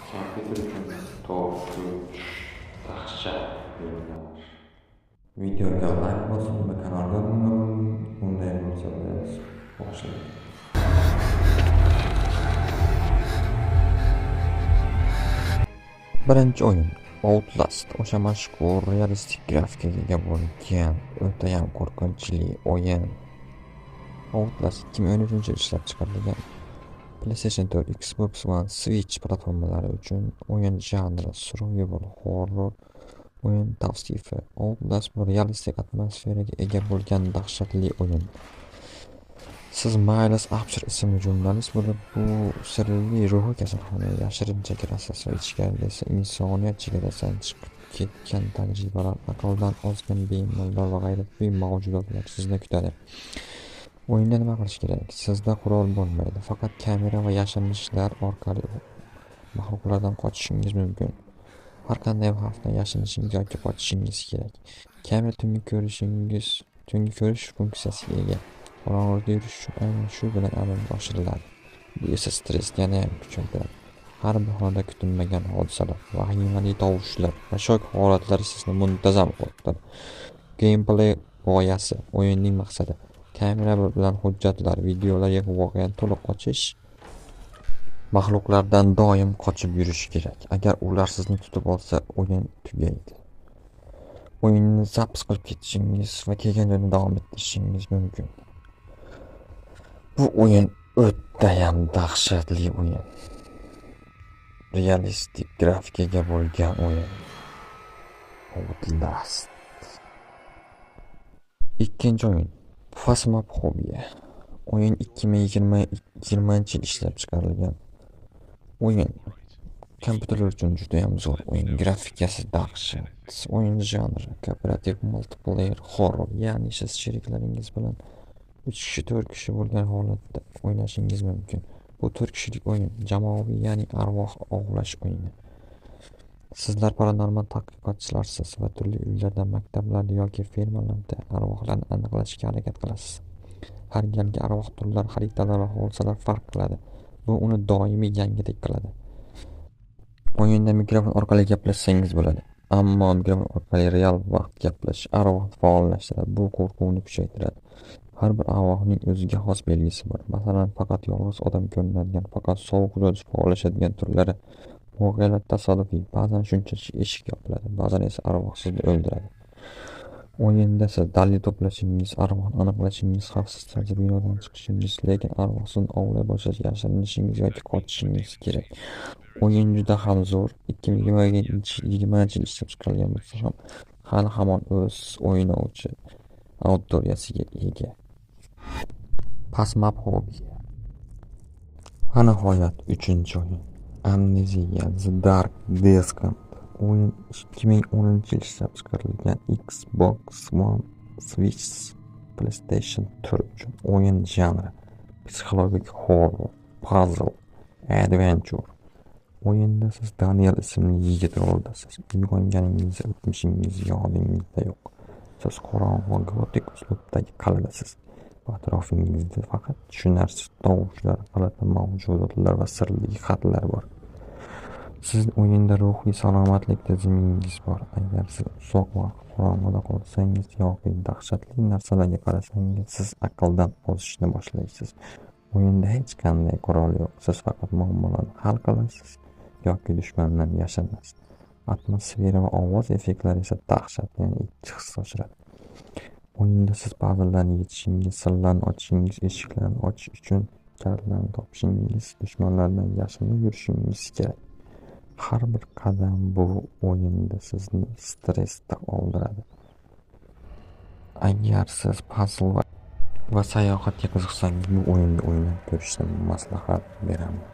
Kompyuter uchun top 3 dahshat o'yinlar. Videoga like bosing va kanalga obuna bo'ling. Unday bo'lsa biz boshlaymiz. Birinchi o'yin Outlast, o'sha mashhur realistik grafikaga ega bo'lgan o'tayam qo'rqinchli o'yin. Outlast 2013-yil ishlab chiqarilgan. PlayStation 4, Xbox One, Switch platformalari uchun o'yin janri survival horror. O'yin tavsifi: Outlast bu realistik atmosferaga ega bo'lgan dahshatli o'yin. Siz Miles Upshur ismli jurnalist bo'lib, bu sirli ruhiy kasalxonaga yashirincha kirasiz va ichkarida esa insoniyat chegarasidan chiqib ketgan tajribalar, aqldan ozgan bemorlar va g'ayratli mavjudotlar sizni kutadi. O'yinda nima qilish kerak? Sizda qurol bo'lmaydi, faqat kamera va yashirinishlar orqali maxluqlardan qochishingiz mumkin. Har qanday xavfdan yashirishingiz yoki qochishingiz kerak. Kamera tungi ko'rish funksiyasiga ega. Qorong'ida yurish uchun aynan shu bilan amalga oshiriladi. Bu esa stressni yanayam kuchaytiradi. Har bir xonada kutilmagan hodisalar, vahimali tovushlar va shok holatlari sizni muntazam qo'rqitadi. Gameplay g'oyasi, o'yinning maqsadi: kamera bilan hujjatlar, videolar yig'ib voqeani to'liq ochish. Maxluqlardan doim qochib yurish kerak. Agar ular sizni tutib olsa, o'yin tugaydi. O'yinni zaps qilib ketishingiz va kelgan joyda davom ettirishingiz mumkin. Bu o'yin o'tayam dahshatli o'yin. Realistik grafikaga bo'lgan o'yin. Outlast. Ikkinchi o'yin Phasmophobia. O'yin 2020-yil ishlab chiqarilgan. O'yin kompyuterlar uchun juda ham zo'r o'yin. Grafikasi dahshat. O'yin janri kooperativ multiplayer horror, ya'ni siz sheriklaringiz bilan 3 kishi, 4 kishi bo'lgan holatda o'ynashingiz mumkin. Bu 4 kishilik o'yin, jamoaviy, ya'ni arvoh ovlash o'yini. Sizlar paranormal tadqiqotchilarsiz va turli uylarda, maktablarda yoki fermalarda arvohlarni aniqlashga harakat qilasiz. Har galgi arvoh turlari, xaritalar va hodisalar farq qiladi. Bu uni doimiy yangidek qiladi. O'yinda mikrofon orqali gaplashsangiz bo'ladi. Ammo mikrofon orqali real vaqt gaplashish arvohni faollashtiradi. Bu qo'rquvni kuchaytiradi. Har bir arvohning o'ziga xos belgisi bor. Masalan, faqat yolg'iz odam ko'rinadigan, faqat sovuq joyda faollashadigan turlari. Voqealar tasodifiy, ba'zan shunchaki eshik yopiladi, ba'zan esa arvoh sizni o'ldiradi. O'yinda siz dalil to'plashingiz, arvohni aniqlashingiz, xavfsiz tarzda binodan chiqishingiz, lekin arvoh sizni ovlay boshlash, yashirinishingiz yoki qochishingiz kerak. O'yin juda ham zo'r. 2020-yil ishlab chiqarilgan bo'lsa ham, hali hamon o'z o'ynovchi auditoriyasiga ega. Phasmophobia. Va nihoyat 3-o'yin Amnesia: The Dark Descent. O'yin 2010-yil ishlab chiqarilgan Xbox One, Switch, PlayStation 4 uchun. O'yin janri psixologik horror, puzzle, adventure. O'yinda siz Daniel ismli yigit rolidasiz. Uyg'onganingizda o'tmishingiz yodingizda yo'q. Siz qorong'u gotik uslubdagi qal'adasiz. Atrofingizda faqat tushunarsiz tovushlar, g'alati mavjudotlar va sirli xatlar bor. Siz o'yinda ruhiy salomatlik tizimingiz bor. Agar siz uzoq vaqt qorong'uda qolsangiz yoki dahshatli narsalarga qarasangiz, siz aqldan ozishni boshlaysiz. O'yinda hech qanday qurol yo'q. Siz faqat muammolarni hal qilasiz yoki dushmandan yashirinasiz. Atmosfera va ovoz effektlari esa dahshat, ya'ni ikki his oshiradi. O'yinda siz puzzlelarni yechishingiz, sirlarni ochishingiz, eshiklarni ochish uchun kalitlarni topishingiz, dushmanlardan yashirinib yurishingiz kerak. Har bir qadam bu o'yinda sizni stressda qoldiradi. Agar siz puzzle va sayohatga qiziqsangiz, bu o'yinni o'ynab ko'rishni maslahat beraman.